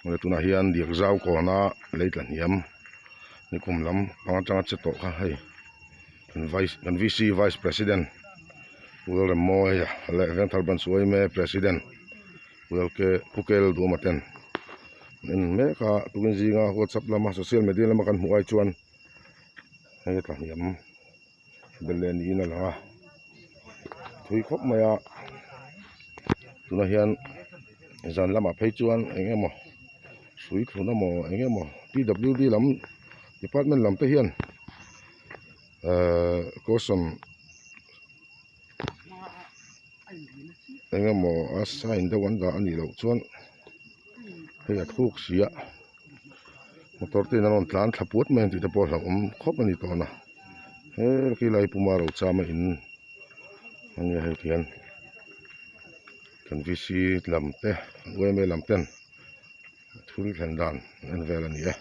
Awle tunah hian diak zau kawna lei tla hniam nikum lam pang atanga che tawh kha hei kan vice kan V C vice president Pu Lalremmawia leh Vengthar Branch yma president Pu Lalke Pu Kel Duhawma ten an en mek a tukin zinga whatsapp lama social media lama kan hmuh ai chuan hei a tla hniam. Bel leh niin a lang a thui khawp mai a tunah hian zan lamah phei chuan eng emaw hrui thlun emaw eng emaw P W D lam department lam te hian ehh caution eng emaw a sign deuh an dah a nih loh chuan hei a thuk si a. Motor te in an rawn tlan thla puat mai ang tih te pawh a hlauhawm khawp a ni tawh a he khilai puma ro cham a in ania hei hian kan v c lam te yma lam ten thil thlen dan an en vel a ni e.